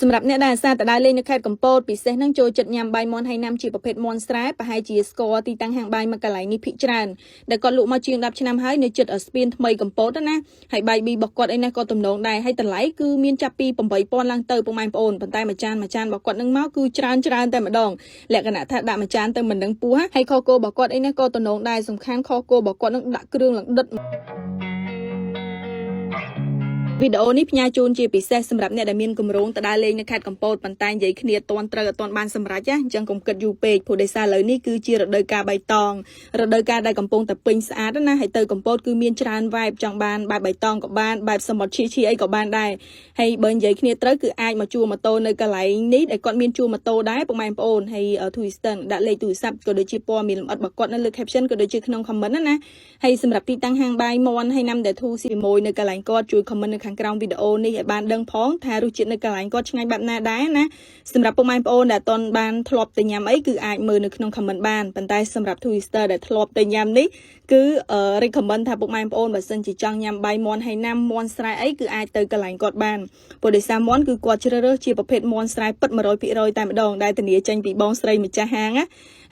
សម្រាប់អ្នកដែលអាសាទៅដើរលេងនៅខេត្តកំពតពិសេសនឹងចូលចិត្តញ៉ាំបាយមាន់ហៃណាំជាប្រភេទមាន់ស្រែប្រហែលជាស្គាល់ទីតាំងហាងបាយមួយកន្លែងនេះភាគច្រើនដែលគាត់លក់មកជាង10ឆ្នាំហើយនៅជិតស្ពានថ្មីកំពតណាហើយបាយប៊ីរបស់គាត់អីណាក៏ទំនងដែរហើយតម្លៃគឺមានចាប់ពី8000ឡើងទៅពុកម៉ែបងប្អូនប៉ុន្តែមួយចានមួយចានរបស់គាត់នឹងមកគឺច្រើនច្រើនតែម្ដងលក្ខណៈថាដាក់មួយចានទៅមិនដឹងពោះហើយខគោរបស់គាត់អីណាក៏ទំនងដែរសំខាន់ខគោរបស់គាត់នឹងដាក់គ្រឿងឡើងដិត វីដេអូនេះផ្ញើជូនជាពិសេសសម្រាប់អ្នកដែលមានគម្រោងទៅដើរលេងនៅខេត្តកំពតប៉ុន្តែនិយាយគ្នាតន់ត្រូវអត់ទាន់បានសម្រេចណាអញ្ចឹងកុំគិតយូរពេកព្រោះដោយសារឥឡូវនេះគឺជារដូវកាលបៃតងរដូវកាលដែលកំពុងតែពេញស្អាតណាហើយទៅកំពតគឺមានច្រើនបែបចង់បានបែបបៃតងក៏បានបែបសមុទ្រឈីឈីអីក៏បានដែរហើយបើនិយាយគ្នាត្រូវគឺអាចមកជួលម៉ូតូនៅកន្លែងនេះដែលគាត់មានជួលម៉ូតូដែរពុកម៉ែបងប្អូនហើយ Twister ដាក់លេខទូរស័ព្ទក៏ដូចជាព័ត៌មានលម្អិតរបស់គាត់នៅលើ caption ក៏ដូចជាក្នុង comment ណាណាហើយសម្រាប់ទីតាំងហាងបាយមាន់ហើយណាំដែលធូស៊ីមួយនៅកន្លែងគាត់ជួយ comment នៅខាងក្រោមវីដេអូនេះឲ្យបានដឹងផងថារសជាតិនៅកន្លែងគាត់ឆ្ងាញ់បែបណាដែរណាសម្រាប់ពុកម៉ែបងប្អូនដែលអត់ទាន់បានធ្លាប់ទៅញ៉ាំអីគឺអាចមើលនៅក្នុង comment បានប៉ុន្តែសម្រាប់ Twister ដែលធ្លាប់ទៅញ៉ាំនេះគឺ recommend ថាពុកម៉ែបងប្អូនបើសិនជាចង់ញ៉ាំបាយមាន់ហើយណាំមាន់ស្រែអីគឺអាចទៅកន្លែងគាត់បានព្រោះដោយសារមាន់គឺគាត់ជ្រើសរើសជាប្រភេទមាន់ស្រែពិត100%តែម្ដងដែលធានាចេញពីបងស្រីម្ចាស់ហាងណា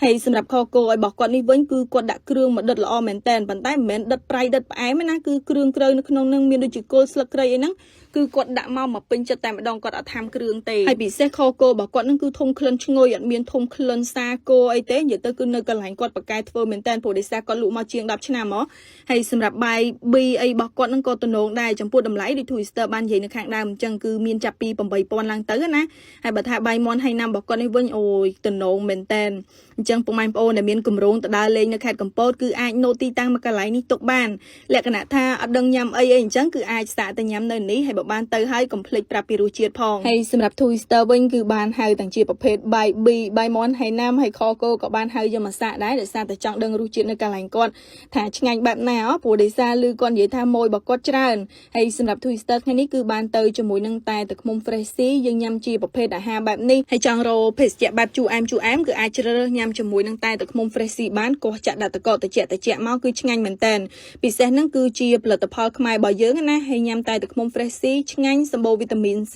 ហើយសម្រាប់ខគោឲ្យរបស់គាត់នេះវិញគឺគាត់ដាក់គ្រឿងមកដិតល្អមែនតែនប៉ុន្តែមិនមែនដិតប្រៃដិតផ្អែមទេណាគឺគ្រឿងក្រៅនៅក្នុងនឹងមានដូចជាគល់ស្លឹកគ្រៃអីហ្នឹងគឺគាត់ដាក់មកមកពេញចិត្តតែម្ដងគាត់អត់ថែមគ្រឿងទេហើយពិសេសខគោរបស់គាត់នឹងគឺធំក្លិនឈ្ងុយអត់មានធំក្លិនសាគោអីទេនិយាយទៅគឺនៅកន្លែងគាត់ប្រកែធ្វើមែនតែនព្រោះដោយសារគាត់លក់មកជាង10ឆ្នាំហ៎ហើយសម្រាប់បាយប៊ីអីរបស់គាត់នឹងក៏ទំនងដែរចំពោះតម្លៃដូច Twister បាននិយាយនៅខាងដើមអញ្ចឹងគឺមានចាប់ពី8000ឡើងទៅណាហើយបើថាបាយមាន់ហើយណាំរបស់គាត់នេះវិញអូយទំនងមែនតែនអញ្ចឹងពុកម៉ែបងប្អូនដែលមានគម្រោងទៅដើរលេងនៅខេត្តកំពតគឺអាច note ទីតាំងមកកន្លែងនេះទុកបានលក្ខណៈថាអត់ដឹងញ៉ាំអីអីអញ្ចឹងគឺអាចសាកទៅញ៉ាំនៅនេះហើយបើបានទៅហើយកុំភ្លេចប្រាប់ពីរសជាតិផងហើយសម្រាប់ Twister វិញគឺបានហៅទាំងជាប្រភេទបាយប៊ីបាយមាន់ហើយណាំហើយខគោក៏បានហៅយកមកសាកដែរដោយសារតែចង់ដឹងរសជាតិនៅកន្លែងគាត់ថាឆ្ងាញ់បែបណាព្រោះដោយសារឮគាត់និយាយថាម៉ួយរបស់គាត់ច្រើនហើយសម្រាប់ Twister ថ្ងៃនេះគឺបានទៅជាមួយនឹងតែទឹកឃ្មុំ Fresh Sea យើងញ៉ាំជាប្រភេទអាហារបែបនេះហើយចង់រកភេសជ្ជៈបែបជូរអែមជូរអែមគឺអាចជ្រើសរើសញ៉ាំជាមួយនឹងតែទឹកឃ្មុំ Fresh Sea បានកោះចាក់ដាក់តកតិចតិចមកគឺឆ្ងាញ់មែនតែនពិសេសហ្នឹងគឺជាផលិតផលខ្មែររបស់យើងណាហើយញ៉ាំតែទឹកឃ្មុំ Fresh Sea ឆ្ងាញ់សម្បូរវីតាមីន C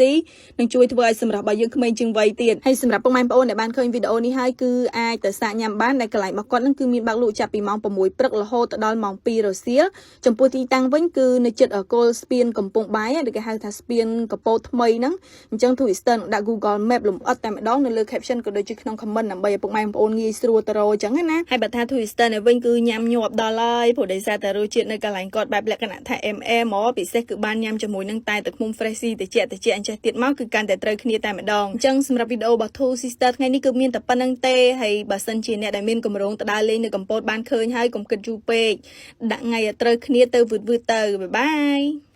នឹងជួយធ្វើឲ្យសម្រស់របស់យើងក្មេងជាងវ័យទៀតហើយសម្រាប់ពុកម៉ែបងប្អូនដែលបានឃើញវីដេអូនេះហើយគឺអាចទៅសាកញ៉ាំបានដែលកន្លែងរបស់គាត់នឹងគឺមានបើកលក់ចាប់ពីម៉ោង6ព្រឹករហូតដល់ម៉ោង2រសៀលចំពោះទីតាំងវិញគឺនៅជិតគល់ស្ពានកំពង់បាយឬគេហៅថាស្ពានកពតថ្មីហ្នឹងអញ្ចឹង Twister នឹងដាក់ Google Map លម្អិតតែម្ដងនៅលើ caption ក៏ដូចជាក្នុង comment ដើម្បីឲ្យពុកម៉ែបងប្អូនងាយស្រួលទៅរកអញ្ចឹងណាហើយបើថា Twister នេះវិញគឺញ៉ាំញាប់ដល់ហើយព្រោះដោយសារតែរសជាតិនៅកន្លែងគាត់បែបលក្ខណៈថា MM ហ្មងពិសេសគឺបានញ៉ាំជាមួយនឹងតែទឹកឃ្មុំ Fresh Sea តិចតិចអញ្ចេះទៀតមកគឺកាន់តែត្រូវគ្នាតែម្ដងអញ្ចឹងសម្រាប់វីដេអូរបស់ Two Sister ថ្ងៃនេះគឺមានតែប៉ុណ្្នឹងទេហើយបើសិនជាអ្នកដែលមានគម្រោងទៅដើរលេងនៅកំពតបានឃើញហើយកុំគិតយូរពេកដាក់ថ្ងៃឲ្យត្រូវគ្នាទៅវឺតវឺតទៅbye bye.